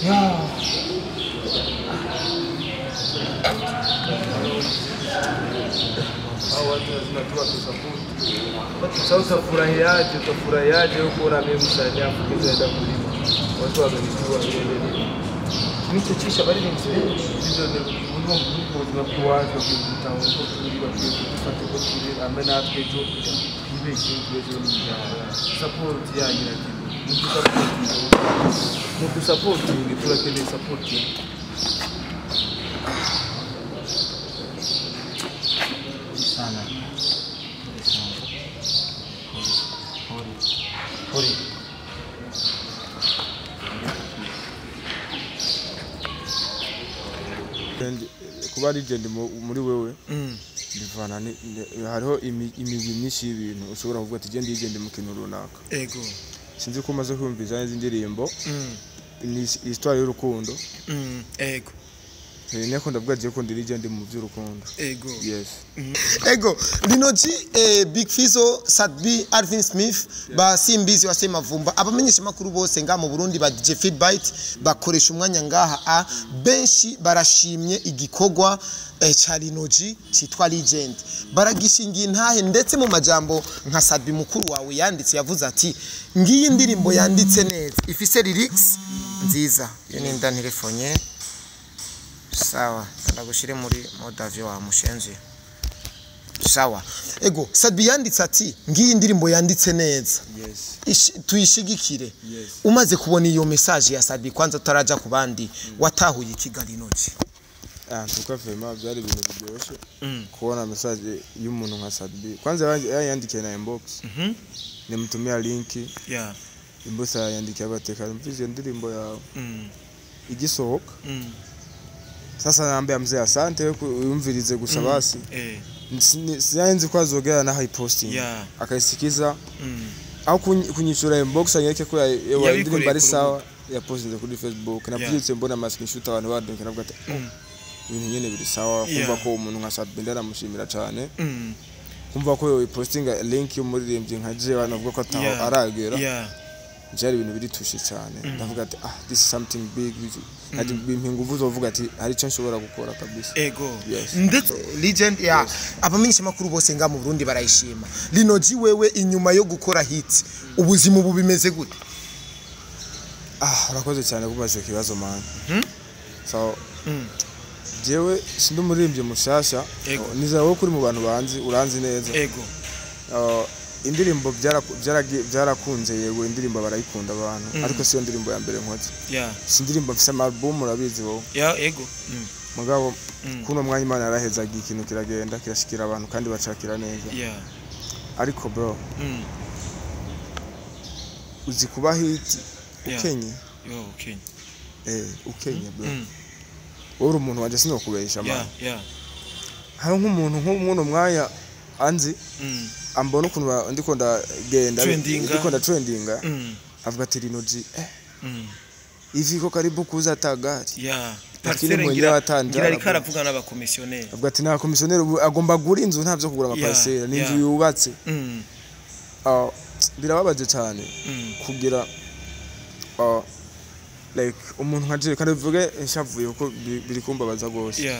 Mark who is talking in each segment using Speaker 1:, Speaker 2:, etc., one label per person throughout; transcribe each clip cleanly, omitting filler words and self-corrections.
Speaker 1: Ya.
Speaker 2: Hao watu lazima tu watusapoti. Sasa utafurahiaje, utafurahiaje huko na mimi msanii afu kizaenda kulima. Watu wamenijua mimi nini.
Speaker 1: Kimico cisha bari benshi.
Speaker 2: Ivyo ni uno mu buzima bw'iwacu bakwiye uko turi, bakwiye kudufata uko turi, hamwe natwe ejo twibesheho, tubezeho n'imiryango yacu. Support yanyu irakenewe. Mudusapotinge, turakeneye support yanyu.
Speaker 1: Sana. Sana. Pole. Pole.
Speaker 3: Kuba legend muri wewe bivana hariho imigwi myinshi y'ibintu ushobora kuvuga ati genda legend mu kintu runaka.
Speaker 1: Ego.
Speaker 3: Sinzi ko umaze kumva izi ndirimbo. Ni histoire y'urukundo.
Speaker 1: Ego.
Speaker 3: Niko ndavuga je ko ndi legend mu by'urukundo.
Speaker 1: Ego.
Speaker 3: Yes.
Speaker 4: Ego. Lino G, Big Fizzo, Sat-B, Alvin Smith, ba Simbizi wa Semavumba, abamenyesha makuru bose nga mu Burundi ba DJ Feedbite bakoresha umwanya ngaha a benshi barashimye igikorwa cha Lino G citwa Legend. Baragishingiye intahe ndetse mu majambo nka Sat-B mukuru wawe yanditse yavuze ati ngiyi indirimbo yanditse neza ifise lyrics nziza. Iyo ni nda telephone. Sawa, ndagushire muri mode avion wa mushenzi. Sawa. Ego, Sat-B yanditse ati ngiyi indirimbo yanditse neza.
Speaker 3: Yes.
Speaker 4: Tuyishigikire.
Speaker 3: Yes.
Speaker 4: Umaze kubona iyo message ya Sat-B kwanza tutaraja ku bandi, watahuye ikigali noki?
Speaker 3: Ah, tuka vraiment byari ibintu biryoshye kubona message y'umuntu nka Sat-B. Kwanza yandikiye na inbox. Nimtumia link.
Speaker 1: Yeah.
Speaker 3: Inbox yandikiye abateka mvize indirimbo yawe. Igisohoka. Sasa naambia mzee asante uyumvirize gusa basi. Sianzi kwa zogera na high posting.
Speaker 1: Yeah.
Speaker 3: Akaisikiza. Au kunyishura inbox anyereke ko yewe indirimbo ari sawa ya postinze kuri Facebook. Nabyutse mbona ma screenshot abantu badonke navuga ati ibintu nyene biri sawa. Kumva ko umuntu nka Sat-B ndaramushimira cyane. Kumva ko yo postinga link y'umuririmbyi nka je banavuga ko ataho aragera. Byari ibintu biri tushe cyane. Ndavuga ati ah, this is something big. Ati bimpa ingufu zovuga ati hari icyo nshobora gukora kabisa.
Speaker 1: Ego.
Speaker 3: Yes.
Speaker 4: Ndetse Legend ya abamenyesha makuru bose nga mu Burundi barayishima. Lino G wewe inyuma yo gukora hit ubuzima ubu bimeze gute?
Speaker 3: Ah, urakoze cyane kubaza icyo kibazo man. So jewe sindi umuririmbyi mushasha, nizera wowe kuri mu bantu banzi uranzi neza.
Speaker 1: Ego.
Speaker 3: Indirimbo byarakunze yego, indirimbo barayikunda abantu, ariko siyo ndirimbo ya mbere nkoze. Si indirimbo mfise ama album urabizi wowe.
Speaker 1: Ego.
Speaker 3: Mugabo kuno mwanya Imana yarahezaga ikintu kiragenda kirashikira abantu kandi bacakira neza. Ariko bro, uzi kuba hit ukenye.
Speaker 1: Yo, ukenye.
Speaker 3: Ukenye bro. Wowe uri umuntu wanje sinokubesha man. Hari nk'umuntu nk'uno mwanya anzi ambona ukuntu ndiko ndagenda ndiko ndatrendinga avuga ati Lino G hivi iko karibu kuuza tagari. Lakini mwenyewe atanja
Speaker 1: ariko aravuga n'abakomissionnaire
Speaker 3: avuga ati nta commissionnaire agomba gura inzu ntavyo kugura amaparcelle ni inzu yubatse. Birababaje cyane kugira like umuntu nka je kandi bivuge nshavuye kuko biri kumbabaza gose.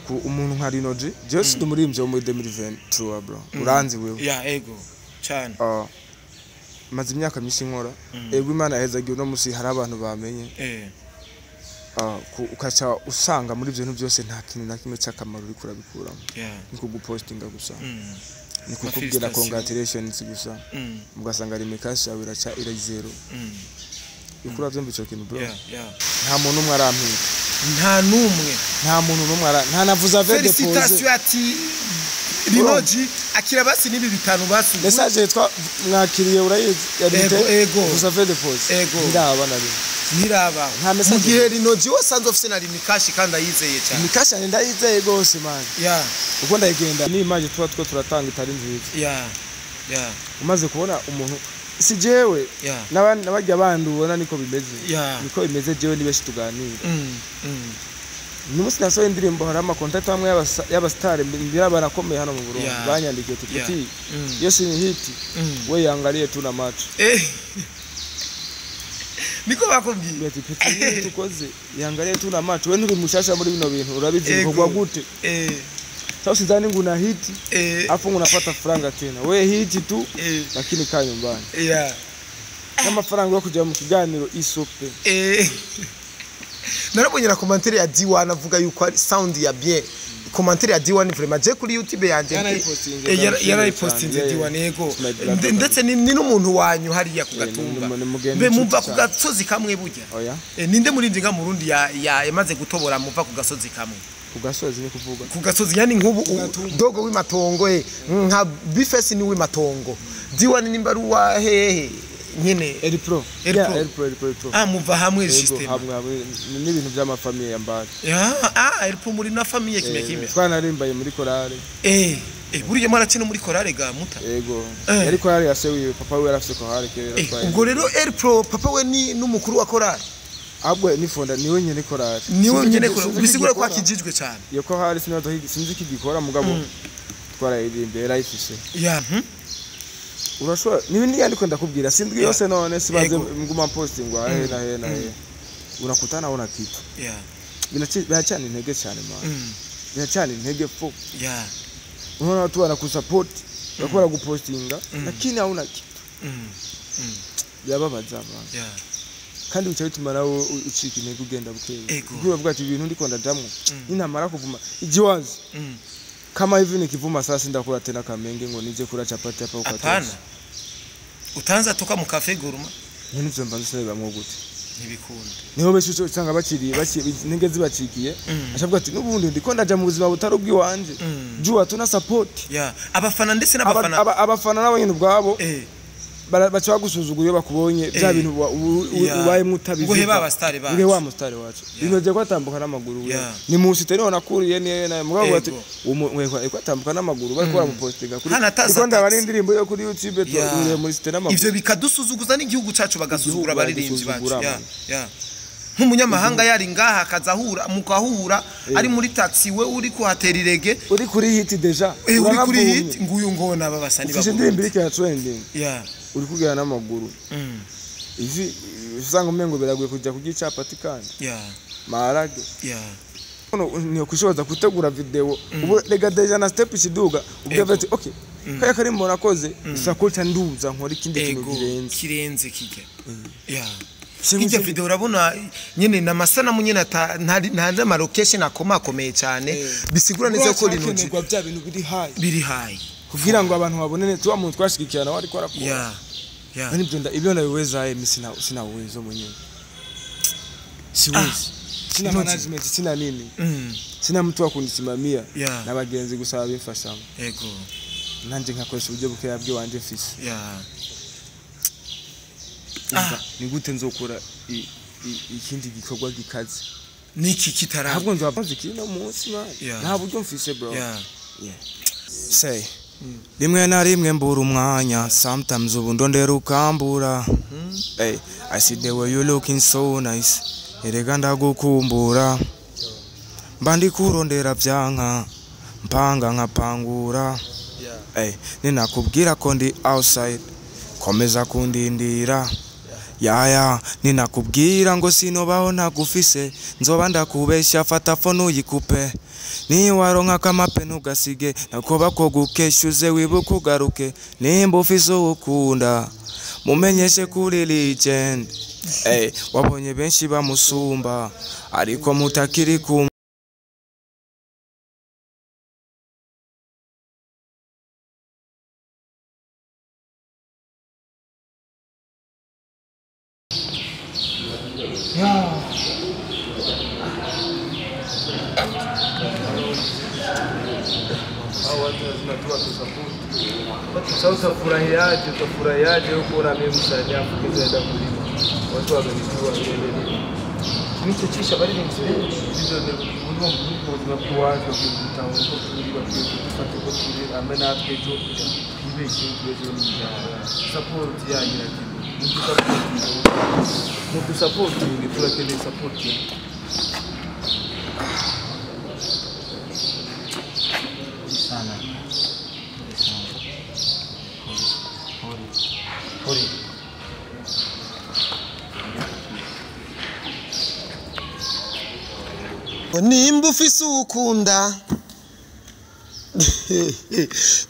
Speaker 3: Ku umuntu nka Lino G je sindi umuririmbyi wo muri 2023 bro. Uranzi wewe.
Speaker 1: Ego cyane.
Speaker 3: Maze imyaka myinshi nkora. Ego Imana yahezagiye uno musi hari abantu bamenye. Ukaca usanga muri ibyo bintu byose nta kintu na kimwe cy'akamaro uri kurabikuramo. Ni kugupostinga gusa. Ni kukubwira congratulations gusa. Mugasanga rimikashi yawe iraca ira zero. Ukura byumva ico kintu bro. Nta muntu umwe arampita.
Speaker 1: Nta numwe.
Speaker 3: Nta muntu numwe ara nta navuza avec déposer.
Speaker 4: Félicitations ati Lino G akira basi nibi bitanu basi.
Speaker 3: Message yitwa mwakiriye urayizi
Speaker 4: yadite. Ego.
Speaker 3: Vous avez déposé.
Speaker 4: Ego.
Speaker 3: Ndiraba na bimwe.
Speaker 4: Ntiraba.
Speaker 3: Nta message.
Speaker 4: Mugihe Lino G wasanze ofise na Rimikashi kandi ayizeye cyane.
Speaker 3: Rimikashi ndayizeye gose man. Uko ndayigenda ni image tuba two turatanga itari nziza. Umaze kubona umuntu si jewe n'abandi nabajya bandi ubona niko bimeze. Niko bimeze jewe ni benshi tuganira. Numunsi nasohoye indirimbo hari ama contact amwe y'abastar mbira barakomeye hano mu Burundi banyandikiye tuti yes ni hit we yangalie tu na macho.
Speaker 1: Niko bakubwiye.
Speaker 3: Ati petit tukoze yangalie tu na macho, wewe nturi mushasha muri bino bintu urabizi bikorwa gute. Sasa sidhani nguna hiti afu unapata franga tena. We hiti tu lakini kaa nyumbani.
Speaker 1: Yeah.
Speaker 3: Kama faranga yo kuja mu kiganiro isope.
Speaker 4: Narabonye na commentaire ya D1 avuga yuko ari sound ya bien. Commentaire ya D1 vraiment je kuri YouTube yanje
Speaker 1: yarayipostinze D1 yego. Ndetse ni n'umuntu wanyu hariya ku gatumba. Mbe mumva ku gasozi kamwe burya.
Speaker 3: Oya.
Speaker 1: Ninde murindi nga murundi ya yamaze gutobora muva ku gasozi kamwe.
Speaker 3: Ku gasozi ni kuvuga.
Speaker 4: Ku gasozi yani nkubu dogo w'imatongo nka Bifesi ni w'imatongo. D1 nimba ari wa hehe. Nyene
Speaker 3: El Pro. El Pro.
Speaker 1: Ah muva hamwe system.
Speaker 3: Hamwe n'ibintu by'amafamiye yambari.
Speaker 1: El Pro muri na famille kimwe kimwe.
Speaker 3: Twanarimbaye muri chorale.
Speaker 1: Buriye mwarakina muri chorale ga muta.
Speaker 3: Yego. Yari chorale ya se wiwe, papa wiwe yarafise chorale kera.
Speaker 4: Ubwo rero El Pro papa we ni n'umukuru wa chorale.
Speaker 3: Abwe ni fonda niwe nyene chorale.
Speaker 1: Niwe nyene chorale. Bisigura ko akijijwe cyane.
Speaker 3: Iyo chorale sinazo sinzi kigikora mugabo twarayirimbe yarayifise.
Speaker 1: Ya.
Speaker 3: Urashobora nibi ndiko ndakubwira sindwi yose none sibaze nguma posting wa hena unakutana una kitu.
Speaker 1: Yeah.
Speaker 3: Binachana intege cyane man. Binachana intege fo.
Speaker 1: Yeah.
Speaker 3: Unaona watu wanakusupport, bakora gupostinga lakini hauna kitu. Byababaza abantu.
Speaker 1: Yeah.
Speaker 3: Kandi uca bituma nawe ucika intege ugenda bukeye. Kuko bavuga ati ibintu ndiko ndajamwo ninamara kuvuma ijiwazi. Kama hivi nikivuma sasa ndakula tena Kamenge ngo nije kula chapati hapa ukatoka.
Speaker 1: Hapana. Utanza toka mu cafe guruma.
Speaker 3: Nyine ivyo mbanza sinabamwo gute.
Speaker 1: Ntibikunda.
Speaker 3: Niho besho usanga bakiriye intege zibacikiye. Ashavuga ati nubundi ndiko ndaja mu buzima butari ubwiwanje. Jua tuna support.
Speaker 1: Yeah. Abafana ndetse n'abafana.
Speaker 3: Abafana nabo nyine ubwabo. Baca bagusuzugura iyo bakubonye bya bintu ubaye mutabizi.
Speaker 1: Ngo heba abastari bacu.
Speaker 3: Ngo wa mustari wacu. Binoje kwatambuka n'amaguru we. Ni musi tene onakuriye ni na mugabo ati umwe kwatambuka n'amaguru bari kora mupostinga kuri. Ndiko ndaba n'indirimbo yo kuri YouTube to muri site n'amaguru.
Speaker 1: Ivyo bikadusuzuguza n'igihugu cacu bagasuzugura abaririmbyi bacu. Yeah. Nk'umunyamahanga yari ngaha akazahura mukahura ari muri taxi we uri kuhatera irege
Speaker 3: uri kuri hit deja
Speaker 1: uri kuri hit nguyu ngona babasani
Speaker 3: babu. Indirimbo iri ya trending.
Speaker 1: Yeah.
Speaker 3: Uri kugera n'amaguru. Ivi usanga umengo biraguye kujya kugicapati kandi.
Speaker 1: Yeah.
Speaker 3: Maharage.
Speaker 1: Yeah.
Speaker 3: Niyo kushoboza gutegura video ubu rega deja na step ikiduga ubwo ati okay kaya karimbo nakoze sakocha nduza nkora ikindi kintu kirenze
Speaker 1: kirenze kijya. Yeah. Kijya video urabona nyene na masanamu nyene nta ma location akomakomeye cyane bisigura neza ko rino
Speaker 3: bya bintu biri high
Speaker 1: biri high
Speaker 3: kugira ngo abantu babone tuwa muntu twashigikirana wari ko arakora.
Speaker 1: Yeah. Yeah.
Speaker 3: Nani ibyo ibyo nabiweza mimi sina uwezo mwenyewe. Siwezi. Sina management, sina nini. Sina mtu wa kunisimamia na bagenzi gusaba bimfashamo.
Speaker 1: Yego.
Speaker 3: Nanje nkakoresha uburyo bukeya bw'iwanje mfise.
Speaker 1: Yeah.
Speaker 3: Ni gute nzokora ikindi gikorwa gikaze?
Speaker 1: Niki kitara.
Speaker 3: Ntabwo nzabanza ikindi munsi man. Nta buryo mfise bro.
Speaker 1: Yeah.
Speaker 3: Yeah.
Speaker 5: Say rimwe na rimwe mbura umwanya sometimes ubu ndondera ukambura. Hey, I see the way you looking so nice. Erega ndagukumbura. Mba ndikurondera byanka mpanga nkapangura. Hey, ninakubwira ko ndi outside komeza kundindira. Yaya ninakubwira ngo sinobaho ntagufise nzoba ndakubeshya fata phone uyikupe. Niwaronka kamape ntugasige nakoba ko gukeshuze wibuke ugaruke nimba ufise uwukunda mumenyeshe kuri legend. Hey, wabonye benshi bamusumba ariko mutakiri ku
Speaker 2: Sasa utafurahiaje huko na mimi msanii afukiza kulima. Watu wamenijua vile vile.
Speaker 4: Kinichochisha bali ni msanii.
Speaker 2: Hizo ni ubuzima bw'iwacu bakwiye uko turi bakwiye kudufata uko turi hamwe natwe ejo twibeshe tubesheho n'imiryango yacu. Support yanyu irakenewe. Mudusapotinge, turakeneye support yanyu.
Speaker 6: Sana. Pole. Pole.
Speaker 4: Nimba ufise ukunda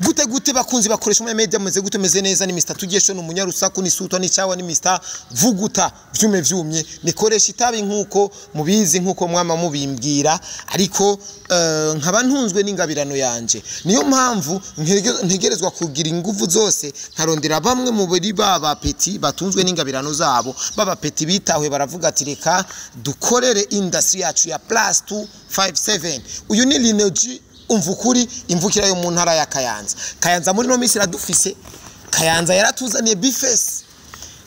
Speaker 4: gute gute bakunzi bakoresha umwe media meze gute meze neza ni Mr Tugesho n'umunyarusaku ni sutwa ni cyawa ni Mr Vuguta vyume vyumye nikoresha itabi nkuko mubizi nkuko mwama mubimbwira ariko nkaba ntunzwe n'ingabirano yanje niyo mpamvu ntegerezwa kugira ingufu zose nkarondera bamwe mu bari baba peti batunzwe n'ingabirano zabo baba peti bitawe baravuga ati reka dukorere industry yacu ya plus 257. Uyu ni Lino G umvukuri imvukira yo mu ntara ya Kayanza. Kayanza muri no minsi iradufise. Kayanza yaratuzaniye Bface,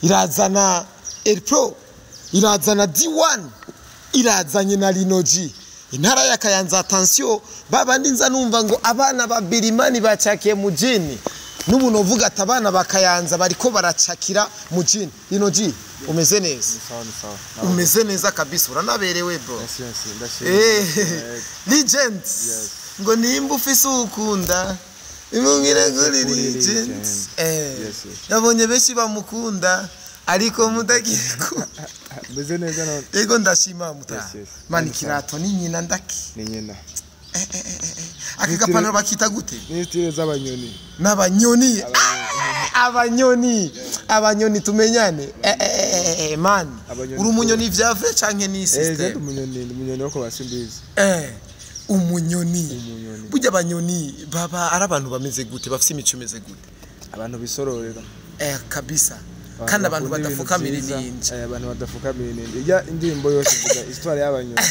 Speaker 4: irazana El Pro, irazana D1, irazanye na Lino G. Intara ya Kayanza attention babandi nza numva ngo abana ba Birimani bacakiye mu jini. Nubu novuga ati abana ba Kayanza bariko baracakira mu jini. Lino G umeze neza.
Speaker 3: Sawa.
Speaker 4: Umeze neza kabisa uranaberewe bro.
Speaker 3: Yes, ndashimye.
Speaker 4: Legends.
Speaker 3: Yes.
Speaker 4: Ngo nimba ufise ukunda imungire kuri legend.
Speaker 3: Yes.
Speaker 4: Nabonye benshi bamukunda ariko mudagiye ku.
Speaker 3: Meze neza none.
Speaker 4: Yego ndashima muta.
Speaker 3: Yes.
Speaker 4: Mani kirato ni nyina ndaki.
Speaker 3: Ni nyina.
Speaker 4: Aka gapantaro bakita gute?
Speaker 3: Ni style z'abanyoni.
Speaker 4: N'abanyoni. Abanyoni. Abanyoni tumenyane. Man. Uri umunyoni vya vrai canke ni system?
Speaker 3: Eh, umunyoni wako basimbizi.
Speaker 4: Umunyoni. Burya abanyoni baba ari abantu bameze gute bafite imico imeze gute?
Speaker 3: Abantu bisororera.
Speaker 4: Kabisa. Kandi abantu badafukamira ininja.
Speaker 3: Abantu badafukamira ininja. Ijya indirimbo yose ivuga histoire y'abanyoni.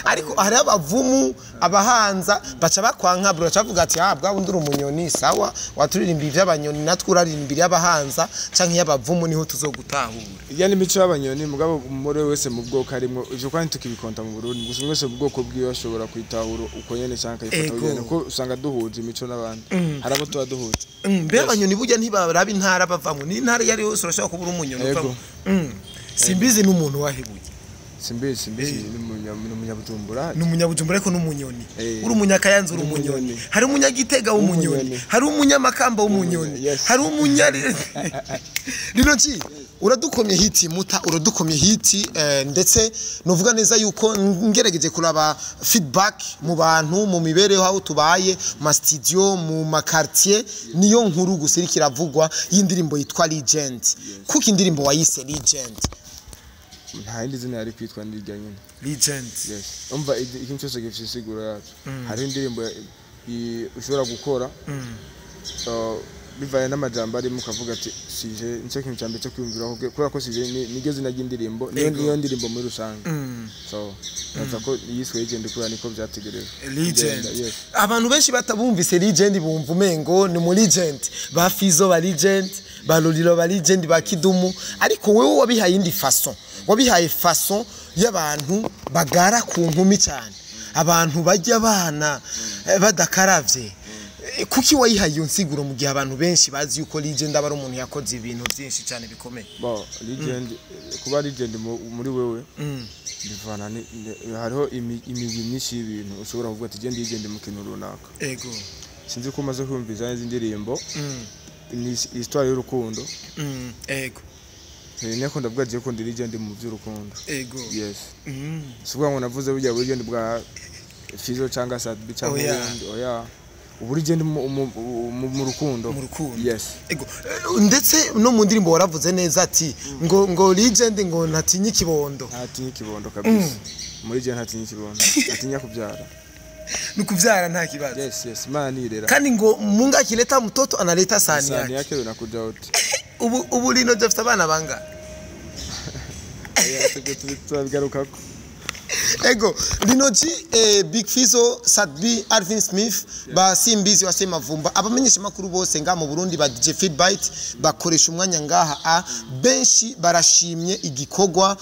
Speaker 4: Ariko hari abavumu abahanza baca bakwanka bro bacavuga ati ah bwa bundi uri umunyoni sawa waturirimba ivy'abanyoni natwe uraririmba abahanza canke y'abavumu niho tuzogutahura.
Speaker 3: Ijya n'imico y'abanyoni mugabo umure wese mu bwoko arimo ivyo kandi tukibikonta mu Burundi gusa umwe wese mu bwoko bwiwe ashobora kwitahura uko nyene canke akayifata nyene ko usanga duhuje imico n'abandi. Hari abo tuba duhuje.
Speaker 4: Mbe abanyoni burya ntibaraba intara bavamo ni intara yari yose urashobora kubura umunyoni uvamo. Simbizi n'umuntu wahebuye.
Speaker 3: Simbizi ni umunyabujumbura.
Speaker 4: Ni umunyabujumbura ariko n'umunyoni. Uri umunyakayanza uri umunyoni. Hari umunyagitega w'umunyoni. Hari umunyamakamba w'umunyoni. Hari umunyari. Lino G uradukomye hiti muta uradukomye hiti ndetse novuga neza yuko ngerageje kuraba feedback mu bantu mu mibereho aho tubaye ma studio mu ma quartier niyo nkuru gusa iriko iravugwa y'indirimbo yitwa Legend. Kuko indirimbo wayise Legend?
Speaker 3: Nta yindi zina yari kwitwa ndirya nyine.
Speaker 4: Legend.
Speaker 3: Yes. Umva ikintu cyose gifite isiguro yacu. Hari indirimbo ushobora gukora bivanye n'amajambo arimo ukavuga ati sije nicyo kintu cyambere cyo kwiyumviraho kubera ko sije niryo zina ry'indirimbo niyo ndirimbo muri rusange. So naza ko yiswe Legend kubera niko byategerejwe.
Speaker 4: Legend. Abantu benshi batabumvise Legend bumva umengo ni mu Legend ba Fizo ba Legend ba Lolilo ba Legend ba Kidumu ariko wewe wabihaye indi façon. Wabihaye façon y'abantu bagara ku nkumi cyane abantu bajya abana badakaravye. Kuki wayihaye iyo nsiguro mu gihe abantu benshi bazi yuko Legend aba ari umuntu yakoze ibintu byinshi cyane bikomeye?
Speaker 3: Bo Legend kuba Legend muri wewe bivana hariho imigwi myinshi y'ibintu ushobora kuvuga ati genda Legend mu kintu runaka.
Speaker 4: Ego.
Speaker 3: Sinzi ko umaze kumva izi ndirimbo ni histoire y'urukundo.
Speaker 4: Ego.
Speaker 3: Niko ndavuga je ko ndi Legend mu by'urukundo.
Speaker 4: Ego.
Speaker 3: Yes. Suvuga ngo navuze burya Legend bwa Fizo cyangwa Sadbi cyangwa oya. Ubu Legend mu rukundo.
Speaker 4: Mu rukundo.
Speaker 3: Yes.
Speaker 4: Ego. Ndetse no mu ndirimbo waravuze neza ati ngo Legend ngo ntatinye ikibondo.
Speaker 3: Ntatinye ikibondo kabisa. Muri je ntatinye ikibondo. Atinya kubyara.
Speaker 4: Nukubyara nta kibazo.
Speaker 3: Yes, Imana nirera.
Speaker 4: Kandi ngo Mungu akileta mtoto analeta sahani yake.
Speaker 3: Sahani yake unakuja wote.
Speaker 4: Ubu Lino G afite abana banga?
Speaker 3: Tubigarukako.
Speaker 4: Ego, Lino G, Big Fizzo, Sadbi, Alvin Smith, ba Simbizi wa Semavumba, abamenyesha makuru bose nga mu Burundi ba DJ Feedbite bakoresha umwanya ngaha benshi barashimye igikogwa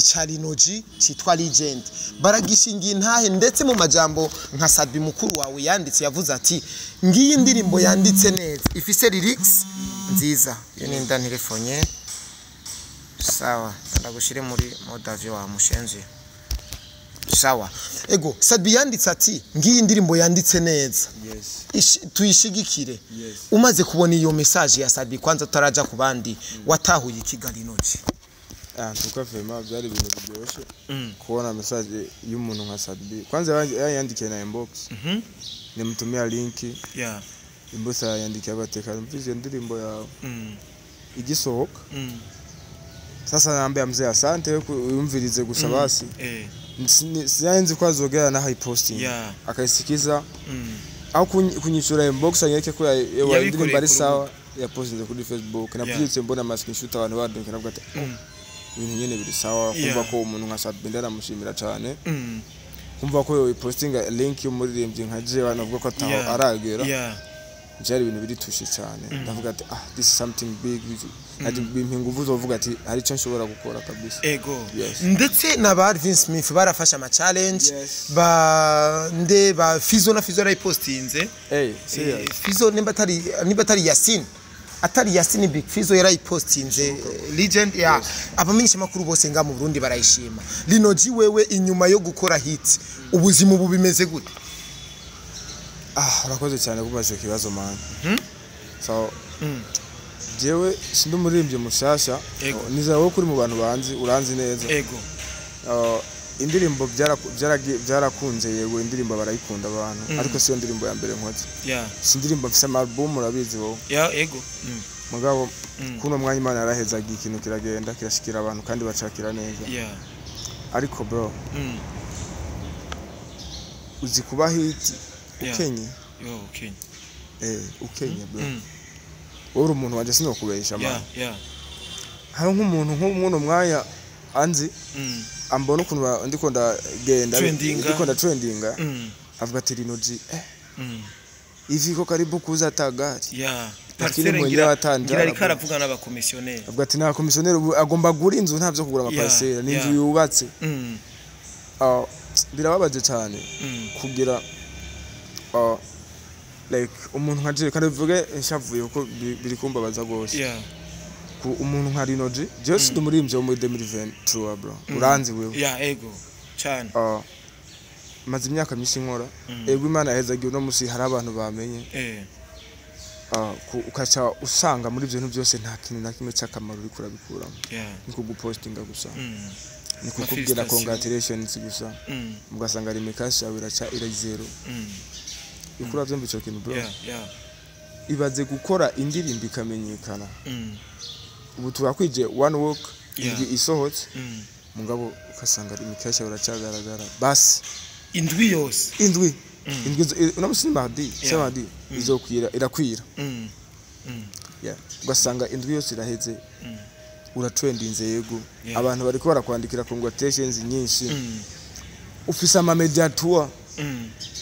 Speaker 4: cha Lino G citwa Legend. Baragishingiye intahe ndetse mu majambo nka Sadbi mukuru wawe yanditse yavuze ati ngiyi indirimbo yanditse neza ifise lyrics nziza. Iyo ni nda telefonye. Sawa, ndagushire muri mode avion wa mushenzi. Sawa. Ego, Sadbi yanditse ati ngiyi indirimbo yanditse neza.
Speaker 3: Yes.
Speaker 4: Tuyishigikire.
Speaker 3: Yes.
Speaker 4: Umaze kubona iyo message ya Sadbi kwanza tutaraja ku bandi watahuye Kigali Lino G.
Speaker 3: Antuka vraiment byari ibintu biryoshye kuona message y'umuntu nka Sat-B. Kwanza yandikiye na inbox. Nimtumia linki. Inbox yandikiye abateka mvise indirimbo yawe. Igisohoka. Sasa naambia mzee asante uyumvirize gusa basi. Sinzi ko azogera na high posting. Akaisikiza. Aho kunyishura inbox anyereke ko indirimbo ari sawa ya postinze kuri Facebook. Nabyutse mbona ama screenshot abantu badonke navuga ati ibintu nyene biri sawa. Kumva ko umuntu nka Sat-B ndaramushimira cyane. Kumva ko postinga link y'umuririmbyi nka je banavuga ko ataho aragera. Byari ibintu biri tushe cyane. Ndavuga ati this is something big. Ati bimpa ingufu zovuga ati hari icyo nshobora gukora kabisa.
Speaker 1: Ego. Ndetse na ba Alvin Smith barafasha ama challenge. Ba nde ba Fizo na Fizo yarayipostinze. Fizo nimba atari Yasin. Atari Yasin Big Fizo yarayipostinze legend ya abamenyesha makuru bose nga mu Burundi barayishima. Lino G wewe inyuma yo gukora hit ubuzima ubu bimeze gute?
Speaker 3: Urakoze cyane kubaza icyo kibazo man. So jewe sindi umuririmbyi mushasha, nizera wowe kuri mu bantu banzi uranzi neza.
Speaker 1: Ego.
Speaker 3: Indirimbo byarakunze yego, indirimbo barayikunda abantu, ariko siyo ndirimbo ya mbere nkoze. Si indirimbo mfise ama album urabizi wowe.
Speaker 1: Ego.
Speaker 3: Mugabo kuno mwanya Imana yarahezaga ikintu kiragenda kirashikira abantu kandi bacakira neza. Ariko bro, uzi kuba hit ukenye.
Speaker 1: Ukenye.
Speaker 3: Ukenye bro. Wowe umuntu wanje sinokubesha man. Hari nk'umuntu nk'uno mwanya anzi ambona ukuntu ndiko ndagenda ndiko ndatrendinga avuga ati Lino G hivi ko karibu kuza tagari.
Speaker 1: Parcelle ngira ariko aravuga n'abakomissionnaire.
Speaker 3: Avuga ati nta commissionnaire agomba gura inzu ntavyo kugura ama parcelle ni inzu yubatse. Birababaje cyane kugira like umuntu nka je kandi bivuge nshavuye kuko biri kumbabaza gose. Ku umuntu nka Lino G je sindi umuririmbyi wo muri 2023 bro. Uranzi wewe.
Speaker 1: Ego cyane.
Speaker 3: Maze imyaka myinshi nkora. Ego Imana yahezagiye uno musi hari abantu bamenye. Ukaca usanga muri ibyo bintu byose nta kintu na kimwe cy'akamaro uri kurabikuramo. Ni kugupostinga gusa. Ni kukubwira congratulations gusa. Mugasanga rimekashi yawe iraca ira zero. Ukura byumva ico kintu bro. Ibaze gukora indirimbo ikamenyekana. Ubu turakwije one work indwi isohotse. Mugabo ukasanga rimekashi yawe iracagaragara. Basi
Speaker 1: indwi yose.
Speaker 3: Indwi. Indwi uno musi mardi, samedi izokwira irakwira. Ugasanga indwi yose iraheze. Uratrendinze yego. Abantu bariko barakwandikira congratulations nyinshi. Ufise ama media tour.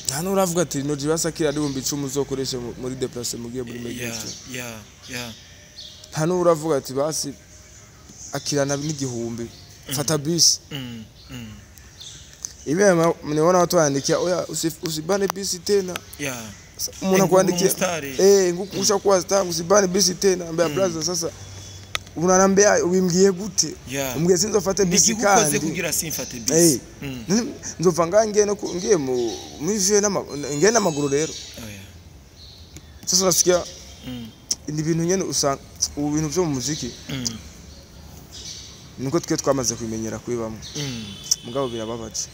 Speaker 3: Nta nuravuga ati Lino G basakira 10,000 uzokoresha muri déplacer mugiye muri media tour. Nta nuravuga ati basi akirana n'igihumbi fata bisi. Ibe mniona watu waandikia oya usibane bisi tena. Umuntu akuandikia ushakuwa star usibane bisi tena. Ambia brother sasa unanambia ubimbwiye gute? Umbwiye sinzofate bisi kandi
Speaker 1: kugira simfate bisi.
Speaker 3: Nzova ngange no ngiye mu mivye ngiye n'amaguru rero. Sasa unasikia ni ibintu nyene usanga ubu bintu byo mu muziki. Nuko twe twamaze kubimenyera kubibamwe. Mugabo birababaje.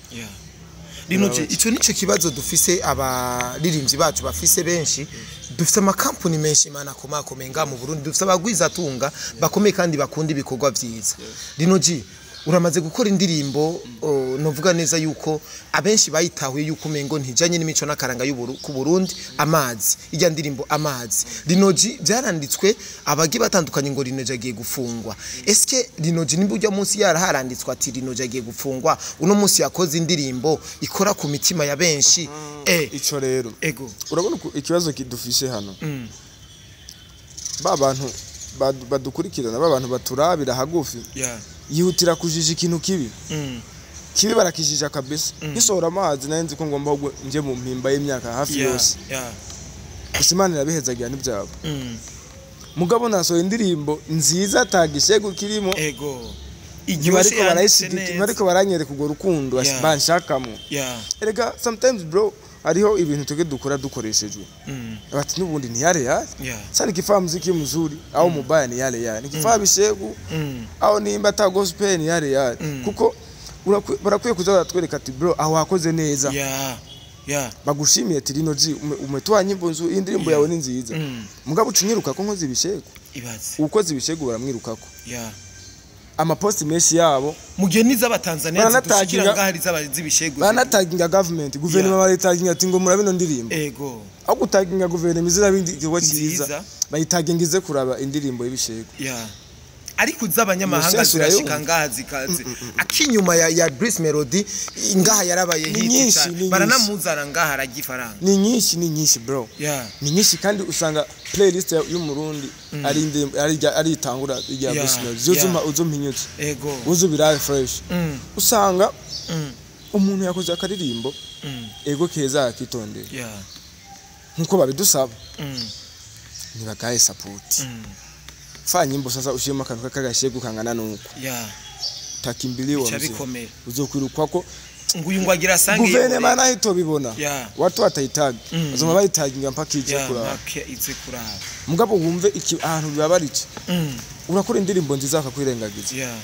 Speaker 4: Lino G ico nico kibazo dufise abaririmbyi bacu bafise benshi. Dufise amakampuni menshi imana komakomenga mu Burundi, dufise abagwiza tunga bakomeye kandi bakunda ibikorwa vyiza. Lino G uramaze gukora indirimbo novuga neza yuko abenshi bayitahuye yuko umengo ntijanye n'imico n'akaranga ku Burundi amazi ijya ndirimbo amazi. Lino G byaranditswe abagi batandukanye ngo Lino G agiye gufungwa. Eske Lino G nimba ujya munsi yaraharanditswe ati Lino G agiye gufungwa, uno munsi yakoze indirimbo ikora ku mitima ya benshi.
Speaker 3: Ico rero
Speaker 1: ego
Speaker 3: urabona ikibazo kidufishe hano. Ba bantu badukurikirana, ba bantu baturabira hagufi. Yihutira kujija ikintu kibi. Kibi barakijija kabisa. Gisohora amazi nayenzi ko ngomba nje mu mpimba y'imyaka hafi yose. Gusa Imana irabihezagira n'ibyabo. Mugabo nasohoye indirimbo nziza atagishego kirimo.
Speaker 1: Ego.
Speaker 3: Igihe bariko baranyereka urwo rukundo banshakamo. Erega sometimes bro Hariho ibintu twebwe dukora dukoreshejwe. Bati n'ubundi ni yale yale. Sasa nikifaa muziki mzuri au mubaya ni yale yale. Nikifaa bishegu au nimba ata gospel ni yale yale. Kuko barakwiye kuza baratwereka ati bro aho wakoze neza. Bagushimiye ati Lino G umetoa nyimbo nzuri, indirimbo yawe ni nziza. Mugabo ucinyiruka ko nkoze ibishegu.
Speaker 1: Ibaze.
Speaker 3: Ukoze ibishegu baramwirukako. Amaposti menshi yabo
Speaker 1: mu gihe n'iz'abatanzania zidushikira ngaho ari z'ibishegu.
Speaker 3: Banataginga government, guverinoma baritaginga ati ngo murabino ndirimbo.
Speaker 1: Ego.
Speaker 3: Aho gutaginga guverinoma izira bindi gikorwa cyiza bayitaginga ize kuraba indirimbo y'ibishegu.
Speaker 1: Ariko z'abanyamahanga zirashika ngaha zikaze. Akinyuma ya Bruce Melody ngaha yarabaye hit cyane. Baranamuzana ngaha aragifaranga.
Speaker 3: Ni nyinshi bro. Ni nyinshi kandi usanga playlist y'umurundi ari indirimbo ari itangura ya Bruce Melody. Zuzuma uzumpinyutse.
Speaker 1: Ego.
Speaker 3: Uzubiraye fresh. Usanga umuntu yakoze akaririmbo ego keza akitondera. Nkuko babidusaba. Nibagaye support. Fa nyimbo sasa ushima akantu kakagashye gukangana nuko. Takimbiliwa mzee. Uzokwirukwa ko
Speaker 1: nguyu ngo agira sange.
Speaker 3: Guverinoma nayo itobibona. Watu batayitaga. Bazoma bayitaginga mpaka ije kuraba.
Speaker 1: Ize kuraba.
Speaker 3: Mugabo wumve iki ahantu bibabarije. Urakora indirimbo nziza akakwirengagiza.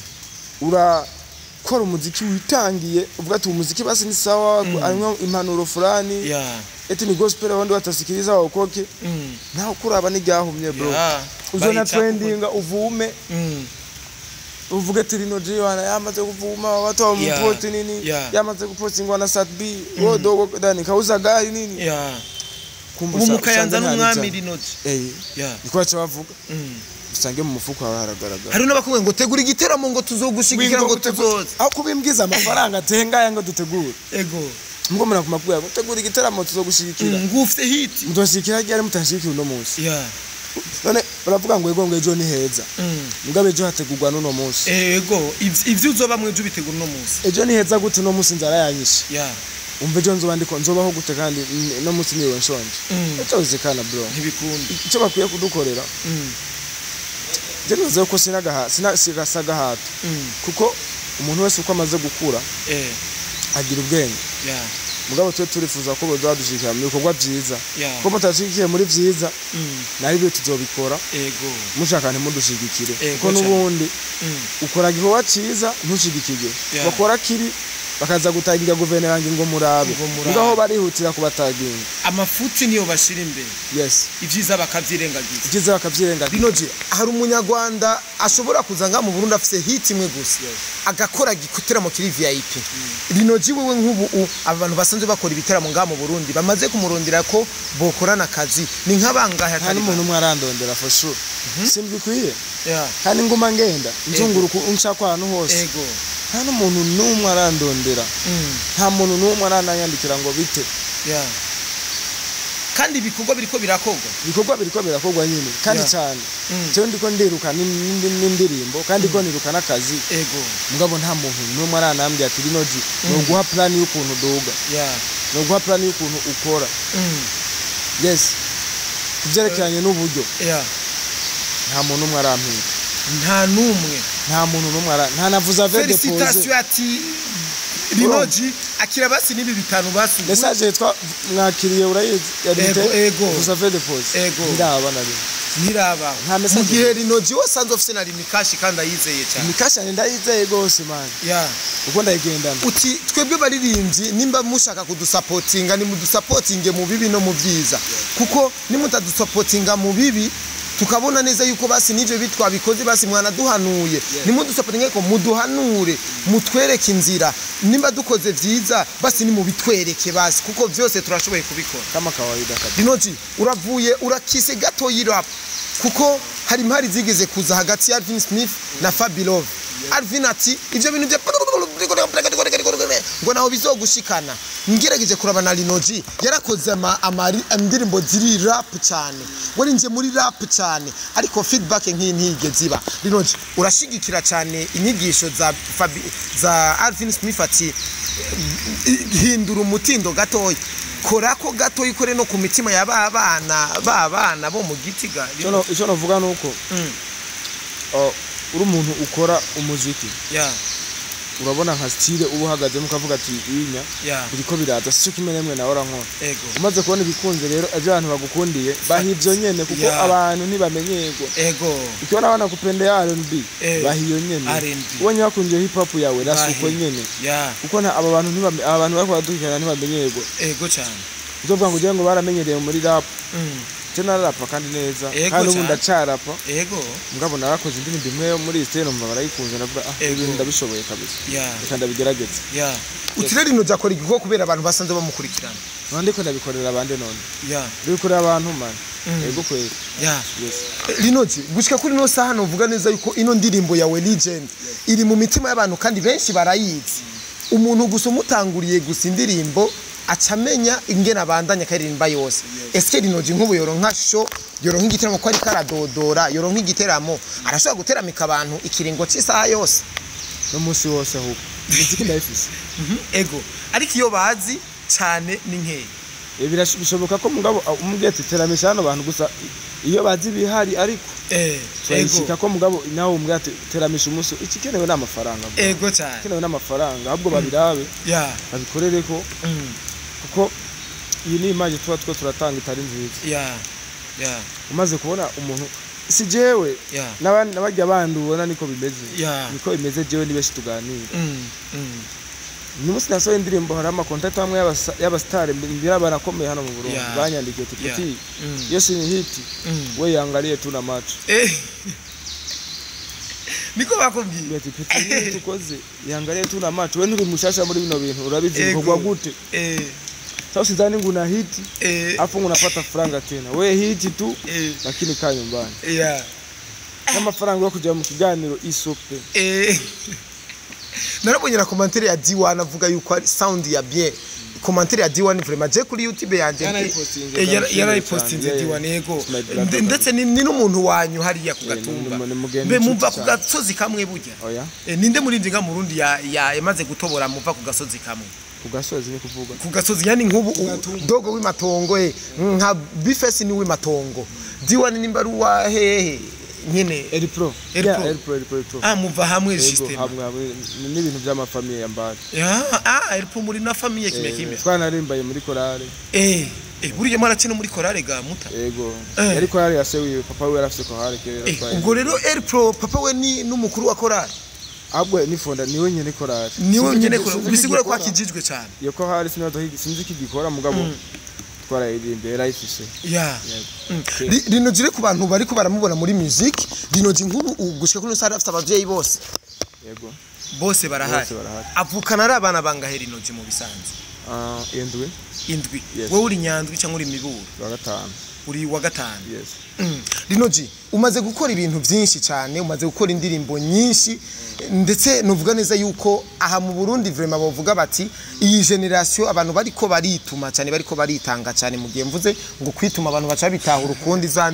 Speaker 3: Urakora umuziki witangiye uvuga ati umuziki basi ni sawa arimo impanuro fulani. Eti ni gospel abandi batasikiriza wakoke. Naho kuraba n'iryahumye bro. Uzona trendinga uvume. Uvuge ati Lino G wana yamaze kuvuma watu wa mposti nini yamaze kupostingwa na Sat B wodogo dani kauza gari nini.
Speaker 1: Kumva umukayanza n'umwami Lino G.
Speaker 3: Niko cyo bavuga. Usange mu mufuko wawe haragaragara.
Speaker 1: Hari n'abakumwe ngo tegura igiteramo ngo tuzogushigikira ngo tuzoze.
Speaker 3: Aho kubimbwiza amafaranga tengaya ngo dutegure.
Speaker 1: Ego.
Speaker 3: Ngo mura kumakuya ngo tegura igiteramo tuzogushigikira.
Speaker 1: Ngufite hit.
Speaker 3: Mutoshigikira ryari mutashigikira uno munsi. None baravuga ngo ego ngo ejo ni heza. Mugabe ejo hategurwa n'uno munsi.
Speaker 1: Ego ivyo uzoba mwe ejo bitegura uno munsi.
Speaker 3: Ejo ni heza gute uno munsi nzara yanyishe. Umve ejo nzoba ndiko nzobaho gute kandi no munsi niwe nshonje. Bitozekana bro.
Speaker 1: Ntibikunda.
Speaker 3: Icyo bakwiye kudukorera. Je nibaza ko sinagahato. Kuko umuntu wese uko amaze gukura agira ubwenge. Mugabo twe turifuza ko bozadushikira mu bikorwa byiza. Ko mutashikiye muri byiza nari byo tuzobikora.
Speaker 1: Ego.
Speaker 3: Mushaka ntimudushigikire. Kuko nubundi ukora gikorwa cyiza ntushigikige. Bakora kibi bakaza gutaginga guverinoma ngo murabe. Ngaho barihutira kubataginga.
Speaker 1: Amafuti niyo bashira imbere. Ibyiza bakavyirengagiza.
Speaker 3: Ibyiza bakavyirengagiza.
Speaker 4: Lino G hari umunyarwanda ashobora kuza nga mu Burundi afise hit imwe gusa. Agakora gikuteramo kiri VIP. Lino G wewe nk'ubu abantu basanzwe bakora ibiteramo nga mu Burundi bamaze kumurondera ko bokorana akazi ni nkabangahe
Speaker 3: atari umuntu umwe arandondera for sure. Simbikwiye. Kandi nguma ngenda nzunguruka unshaka ahantu hose.
Speaker 1: Ego.
Speaker 3: Nta n'umuntu n'umwe arandondera. Nta muntu n'umwe arananyandikira ngo bite.
Speaker 1: Kandi ibikorwa biriko birakorwa.
Speaker 3: Ibikorwa biriko birakorwa nyine kandi cyane. Cyo ndiko ndiruka n'indirimbo kandi ko niruka n'akazi.
Speaker 1: Ego.
Speaker 3: Mugabo nta muntu n'umwe aranambye ati Lino G no guha plan y'ukuntu duga. No guha plan y'ukuntu ukora. Yes. Kuvyerekeranye n'uburyo. Nta muntu n'umwe arampira.
Speaker 1: Nta numwe.
Speaker 3: Nta muntu n'umwe ara nta navuza avec déposer.
Speaker 1: Félicitations ati Lino G akira basi nibi bitanu basi.
Speaker 3: Message yitwa mwakiriye urayizi
Speaker 1: yadite. Ego.
Speaker 3: Vous avez déposé.
Speaker 1: Ego.
Speaker 3: Ndiraba na bimwe.
Speaker 1: Ntiraba.
Speaker 3: Nta message.
Speaker 1: Mu gihe Lino G wasanzwe ofise na Rimikashi kandi ayizeye cyane.
Speaker 3: Mikashi ndayizeye gose man. Uko ndayigendana.
Speaker 4: Uti twebwe baririmbyi nimba mushaka kudusapotinga ni mudusapotinge mu bibi no mu byiza. Kuko nimutadusapotinga mu bibi tukabona neza yuko basi nivyo bitwa bikoze basi mwana duhanuye. Nimudusapotinge ko muduhanure mutwereke inzira nimba dukoze vyiza basi ni mubitwereke basi kuko vyose turashoboye kubikora
Speaker 3: kama kawaida kabisa.
Speaker 4: Lino G uravuye urakise gato yirap kuko hari impari zigeze kuza hagati ya Alvin Smith na Fabilove. Alvin ati ivyo bintu bya ngo naho bizogushikana. Ngerageje kuraba na Lino G yarakoze indirimbo ziri rap cyane. Warinje muri rap cyane ariko feedback nk'iyi ntigeze iba. Lino G urashigikira cyane inyigisho za Alvin Smith ati hindura umutindo gatoya. Korako gatoya ikore no ku mitima ya babana bo mu gitiga.
Speaker 3: Ico novuga nuko uri umuntu ukora umuziki. Urabona nka style uba uhagazemo ukavuga ati inya biriko biraza sico kimwe nemwe nawe urankora. Umaze kubona ibikunze rero ejo abantu bagukundiye baha ivyo nyene kuko abantu ntibamenyerwa. Ukiona abana kupendea R&B baha iyo nyene. Ubonye bakundiye hip hop yawe rasuko nyene. Kuko aba bantu aba bantu bariko baradukurikirana ntibamenyerwa.
Speaker 1: Ego cyane.
Speaker 3: Uzovuga ngo ugira ngo baramenyereye muri rap. Je nararapa kandi neza kandi ubu ndacarapa.
Speaker 1: Ego.
Speaker 3: Mugabo narakoze indirimbo imwe yo muri style numva barayikunze navuga ibintu ndabishoboye kabisa. Reka ndabigerageza.
Speaker 1: Uti rero ino jakora igikoko kubera abantu basanze bamukurikirana.
Speaker 3: None ko ndabikorera abandi none. Bikorera abantu man. Ego kweli. Yes.
Speaker 1: Lino G gushika kuri no saha novuga neza yuko ino ndirimbo yawe Legend iri mu mitima y'abantu kandi benshi barayizi. Umuntu gusa umutanguriye gusa indirimbo acamenya ingena bandanya karirimba yose. Eske Lino G nkubu yoronka show yoronka igiteramo ko ari karadodora yoronka igiteramo arashobora guteramika abantu ikiringo c'isaha yose
Speaker 3: no munsi wose ahubwo imiziki ndayifise.
Speaker 1: Ego ariko iyo bazi cyane ni nkeya.
Speaker 3: Birashoboka ko mugabo umubwiye ati teramisha hano bantu gusa iyo bazi bihari ariko ego ko mugabo nawe umubwiye ati teramisha umunsi ikikenewe n'amafaranga.
Speaker 1: Ego cyane
Speaker 3: ikikenewe n'amafaranga ahubwo babirabe babikorereko kuko iyi ni image tuba two turatanga itari nziza. Umaze kubona umuntu si jewe n'abajya bandi ubona niko bimeze. Niko bimeze jewe ni benshi tuganira. Numunsi nasohoye indirimbo hari ama contact amwe y'abastar mbira barakomeye hano mu Burundi banyandikiye ati petit yes ni hit we yangalie tu na macho.
Speaker 1: Niko bakubwiye
Speaker 3: ati petit tukoze yangalie tu na macho we nturi mushasha muri bino bintu urabizi bikorwa gute. Sasa sidhani nguna hit afu unapata franga tena we hit tu lakini kaa nyumbani. N'amafaranga yo kuja mu kiganiro isope.
Speaker 1: Narabonye na commentaire ya D1 avuga yuko ari sound ya bien. Commentaire ya D1 vraiment je kuri YouTube yanje yarayipostinze D1 yego ndetse ni n'umuntu wanyu hariya ku gatumba mbe muva ku gasozi kamwe burya. Ninde muri ndinga mu Burundi yamaze gutobora muva ku gasozi kamwe?
Speaker 3: Ku gasozi ni kuvuga
Speaker 1: ku gasozi yani nkubu dogo w'imatongo nka Bifesi ni w'imatongo D1 nimba ari wa hehe nyene
Speaker 3: El Pro. El Pro.
Speaker 1: Muva hamwe system
Speaker 3: hamwe n'ibintu by'amafamiye yambara.
Speaker 1: El Pro muri na famille kimwe kimwe.
Speaker 3: Twanarimbaye muri chorale.
Speaker 1: Buriye mwarakina muri chorale ga muta.
Speaker 3: Yego. Yari chorale ya se wiwe papa we yarafise chorale kera.
Speaker 1: Ubwo rero El Pro papa we ni n'umukuru wa chorale.
Speaker 3: Abwo ni fonda niwe nyene chorale.
Speaker 1: Niwe nyene chorale bisigura ko akijijwe cyane.
Speaker 3: Iyo chorale sinzi kigikora mugabo twarayirimbye yarayifise.
Speaker 1: Lino G ku bantu bariko baramubona muri music Lino G nkubu gushika kuri sare afite abavyeyi bose.
Speaker 3: Yego.
Speaker 1: Bose barahari. Avukana ari abana bangahe Lino G mu bisanzwe?
Speaker 3: Indwi.
Speaker 1: Wewe uri nyandwi cyangwa uri miburo?
Speaker 3: Wa gatanu.
Speaker 1: Uri wa gatanu.
Speaker 3: Yes.
Speaker 1: Lino G umaze gukora ibintu byinshi cyane umaze gukora indirimbo nyinshi ndetse nuvuga neza yuko aha mu Burundi vraiment bavuga bati iyi generation abantu bariko barituma cyane bariko baritanga cyane mu gihe mvuze ngo kwituma abantu baca bitahura ukundi za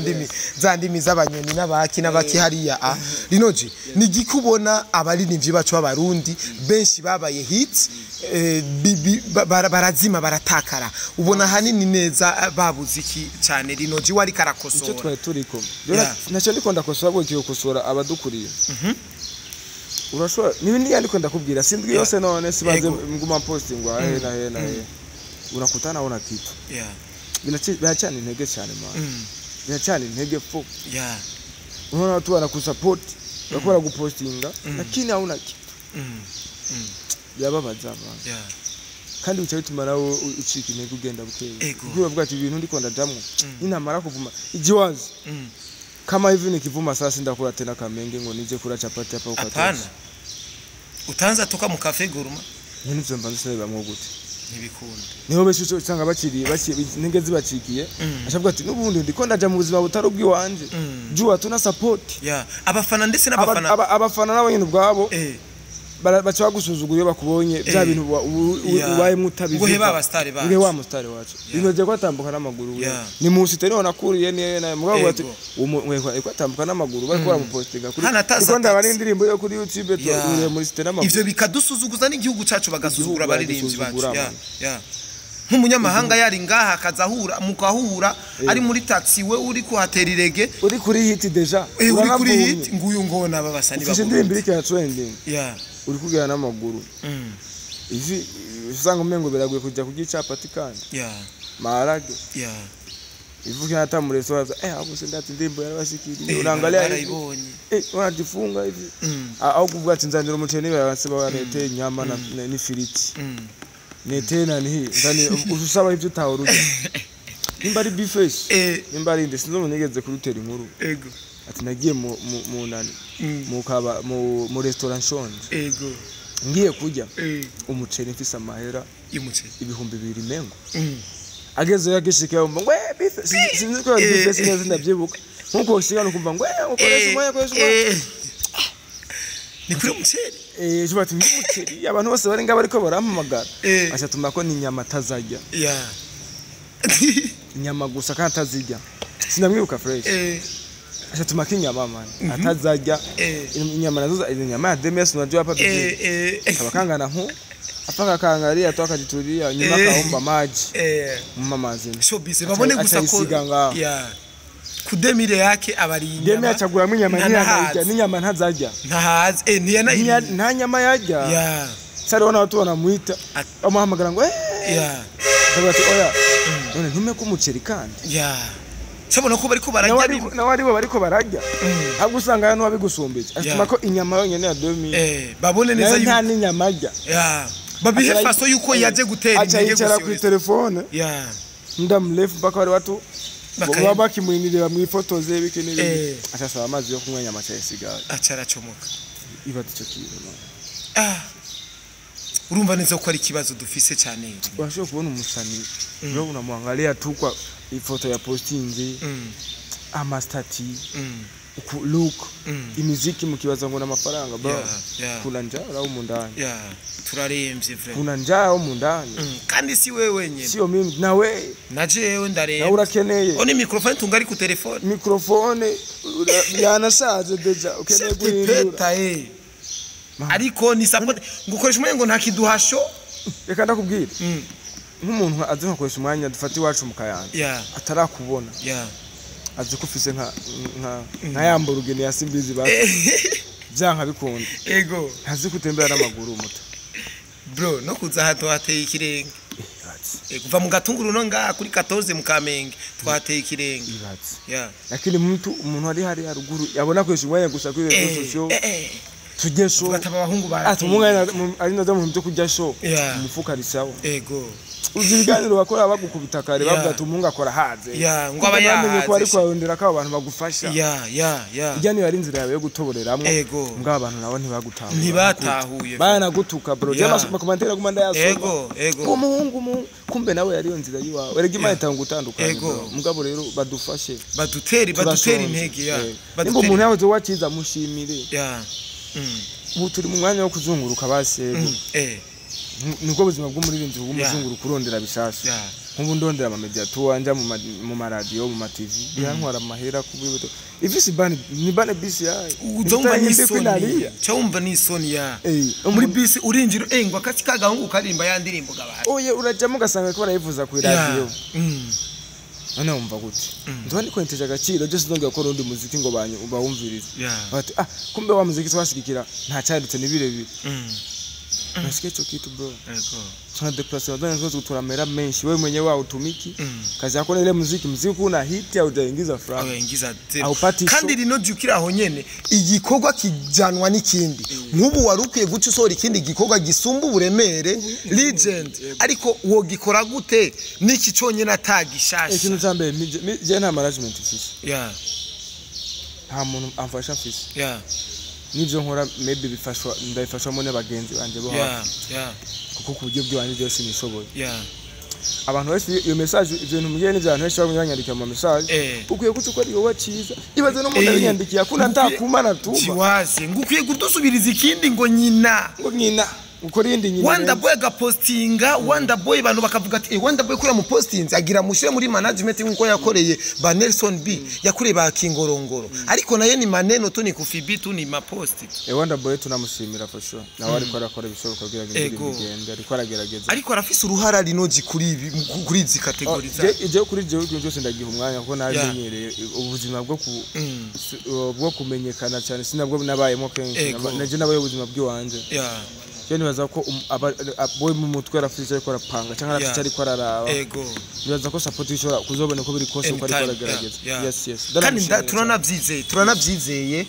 Speaker 1: ndimi z'abanyoni n'abaki n'abaki hariya. Lino G ni gikubona abaririmbyi bacu b'abarundi benshi babaye hit barazima baratakara ubona hanini neza babuze iki cyane Lino G wari karakosora.
Speaker 3: Icyo twari turiko nacyo ndiko ndakosora bwo kiyo kosora abadukuriye. Urashobora niba ndiye ndiko ndakubwira sindwi yose none sibaze nguma posting ngo he na he na he unakutana una kitu. Biracana intege cyane man. Biracana intege fo. Unaona watu wanakusupport bakora gupostinga lakini hauna kitu. Byababaza abantu. Kandi uca bituma nawe ucika intege ugenda bukeye. Kuko bavuga ati ibintu ndiko ndajamwo ninamara kuvuma ijiwazi. Kama hivi nikivuma sasa ndakula tena Kamenge ngo nije kula chapati hapa ukatoka.
Speaker 1: Hapana. Utaanza toka mu cafe gourma.
Speaker 3: None ivyo mbanza sinabamwo gute?
Speaker 1: Ntibikunda.
Speaker 3: Niho besho usanga bakiriye intege zibacikiye. Ashavuga ati nubundi ndiko ndaja mu buzima butari ubwiwanje. Jua tuna support.
Speaker 1: Abafana ndetse n'abafana.
Speaker 3: Abafana nabo nyine ubwabo. Baca bagusuzugura iyo bakubonye bya bintu ubaye mutabizi.
Speaker 1: Uhe baba star bacu.
Speaker 3: Uhe wa mustari wacu. Binoje ko atambuka n'amaguru we. Ni munsi tene wanakuriye ni na mugabo ati umwe ko atambuka n'amaguru bariko baramupostinga kuri. Kuko ndaba n'indirimbo yo kuri YouTube to muri site n'amaguru.
Speaker 1: Ivyo bikadusuzuguza n'igihugu cacu bagasuzugura abaririmbyi bacu. Nk'umunyamahanga yari ngaha akazahura mukahura ari muri taxi we uri kuhatera irege
Speaker 3: uri kuri hit deja
Speaker 1: uri kuri hit nguyu ngona babasa ni
Speaker 3: babu. Ufise indirimbo iriko ya trending. Uri kugera n'amaguru. Ivi usanga umengo biragoye kujya kurya icapati kandi. Maharage. Ivuke hata mu restaurant abo se ndati ndimbo yarabashikiriye urangalia
Speaker 1: barayibonye
Speaker 3: wanajifunga hivi au kuvuga ati nzanira umuceri niba barete inyama n'ifiriti nete na ni ndani usaba ivyo utahora nimba ari beef nimba ari inde sinzi umuntu yigeze kurutera inkuru
Speaker 1: ego
Speaker 3: ati nagiye mu nani mu kaba mu restaurant nshonje
Speaker 1: ego
Speaker 3: ngiye kurya umuceri mfise amahera
Speaker 1: y'umuceri
Speaker 3: 2000 mengo ageze yagishika yumva ngo beef sinzi ko beef sinzi ndabyibuka nkuko ushika nukumva ngo ukoresha umwanya ukoresha umwanya
Speaker 1: ni kuri umuceri
Speaker 3: je bati umuceri abantu bose bari ngaba ariko barampamagara ashatuma ko ni inyama tazajya inyama gusa kandi atazijya sinamwibuka fresh ashatuma ko inyama man atazajya inyama nazo inyama ya demes unajua hapa abakangana nko apaka kaangalia tu akajitulia nyuma kaomba maji mama zina
Speaker 1: showbiz babone gusa ko kudemire yake abari inyama
Speaker 3: demi acaguramwe inyama ntiyajya n'inyama ntazajya
Speaker 1: ntahaze ntiyana
Speaker 3: nta nyama yajya sare wana watu wanamuita amuhamagara ngo ati oya none ntume ko umuceri kandi
Speaker 1: sabona ko bariko barajya
Speaker 3: nawe ari bo bariko barajya ahubwo usanga hano wabigusumbije atuma ko inyama yonyene ya 2000
Speaker 1: babone neza
Speaker 3: yuko nta n'inyama ajya
Speaker 1: babihe faso yuko yaje gutera
Speaker 3: intege gusa aca kuri telefone muda mrefu mpaka wale watu baba bakimwinire bamwifotoze bike n'ibindi aca amazi yo kunywa inyama cya sigara
Speaker 1: aca aracomoka
Speaker 3: ibaza ico kintu
Speaker 1: urumva neza ko ari ikibazo dufise cyane
Speaker 3: urashobora kubona umusani wewe unamwangalia tu kwa ifoto ya postinze ama stati look imiziki mukibaza ngo n'amafaranga bro kuna njaa au mundani
Speaker 1: turaremvye vrai
Speaker 3: kuna njaa au mundani
Speaker 1: kandi si wewe wenyene
Speaker 3: sio mimi na we
Speaker 1: na jewe ndaremvye
Speaker 3: na urakeneye
Speaker 1: oni microphone tungari ku telefone
Speaker 3: microphone yanashaje deja ukeneye guhindura
Speaker 1: ariko ni support ngukoresha umwanya ngo ntakiduhasho
Speaker 3: reka ndakubwira nk'umuntu azi nkakoresha umwanya dufata iwacu mu Kayanza atarakubona azi ko ufise nka yamburugeni ya Simbizi ba byanka bikunda
Speaker 1: ego
Speaker 3: ntazi kutembera n'amaguru muto
Speaker 1: bro no kuza hato hateye ikirenge kuva mu Gatunguru no ngaha kuri 14 mu Kamenge twateye ikirenge
Speaker 3: lakini mtu umuntu ari hari haruguru yabona koresha umwanya gusa kuri réseaux sociaux tujye show
Speaker 1: bataba abahungu bara
Speaker 3: ati umwana ari nazo mu byo kujya show umufuka ari sawa
Speaker 1: ego
Speaker 3: uzi ibiganiro bakora bagukubita kare bavuga ati umuhungu akora haze
Speaker 1: ngo aba
Speaker 3: yahaze ko ariko arondera ko abantu bagufasha ijya niyo ari inzira yawe yo gutoboreramwo mbwa abantu nabo ntibagutahuye
Speaker 1: ntibatahuye
Speaker 3: banagutuka bro je amakomantere aguma ndayasoma
Speaker 1: ego ego
Speaker 3: umuhungu kumbe nawe yari yo nzira yiwawe erega Imana itanga gutandukana mugabo rero badufashe
Speaker 1: badutere intege
Speaker 3: nimba umuntu yahoze wakiza mushimire ubu turi mu mwanya wo kuzunguruka basego nibwo buzima bw'umuririmbyi bw'umuzunguruka urondera bishasha nk'ubu ndondera ama media tour nja mu maradiyo mu ma TV birantwara amahera kubibuto ifisi bani ni bane bisi yayi
Speaker 1: uzumva n'isoni cyumva n'isoni ya muri bisi urinjira ngo akati kagahungu karimba ya ndirimbo gabaye
Speaker 3: oye urajamo ugasanga ko barayivuza ku radio none wumva gute ndabona ndiko nteje agaciro je sinzongera gukora undi muziki ngo bawumvirize bati kumbe wa muziki twashigikira nta cyarutse ni birebire nasikia hicho kitu bro tuna deplace wadhani tuwezi kuturamera menshi wewe mwenyewe hautumiki kazi yako ile muziki una hit au utaingiza franc
Speaker 1: uingiza zero
Speaker 3: haupati
Speaker 1: kandi rino jukira aho nyene igikorwa kijanwa n'ikindi nk'ubu warukwiye guca usora ikindi gikorwa gisumba uburemere legend ariko wogikora gute niki cyonyene atagishasha
Speaker 3: ikintu cya mbere je nta management mfise nta muntu amfasha mfise nibyo nkora maybe bifashwa ndabifashwamo n'abagenzi banje bo hafi kuko ku buryo bw'iwanjye byose nishoboye abantu benshi iyo message ibyo bintu mugiye n'ibyo abantu benshi banyandikira mu message ukwiye guca ukora igikorwa cyiza ibaze n'umuntu abinyandikira kuna ntakumana tuma
Speaker 1: kiwaze ngo ukwiye kudusubiriza ikindi ngo nyina
Speaker 3: Ukora iyindi nyine.
Speaker 1: Wanda Boy agapostinga Wanda Boy, abantu bakavuga ati: "Eh, Wanda Boy kuri amupostinze agira mushyire muri management nkuko yakoreye ba Nelson B, yakoreye ba Kingorongoro." Ariko naye ni maneno tu, ni kufibi tu, ni maposti.
Speaker 3: Eh, Wanda Boy tunamushimira for sure, nawe ariko arakora ibishoboka kugira ngo indirimbo igende, ariko aragerageza.
Speaker 1: Ariko arafise uruhara Lino G kuri ibi, kuri izi catégories za
Speaker 3: Je kuri jewe ikintu cyose ndagiha umwanya, kuko nabimenyereye ubuzima bwo ku bwo kumenyekana cyane, sinabwo nabayemo kenshi. Naje nabaye ubuzima bw'iwanje. Je nibaza ko boy mu mutwe arafite icyo ariko arapanga cyangwa arafite icyo ariko araraba. Nibaza ko support ishobora kuzobona uko biri kose, uko ariko
Speaker 1: Anytime,
Speaker 3: aragerageza.
Speaker 1: yeah.
Speaker 3: Yes.
Speaker 1: Kandi
Speaker 3: Ndanamushimira cyane.
Speaker 1: turanabyizeye, turanabyizeye.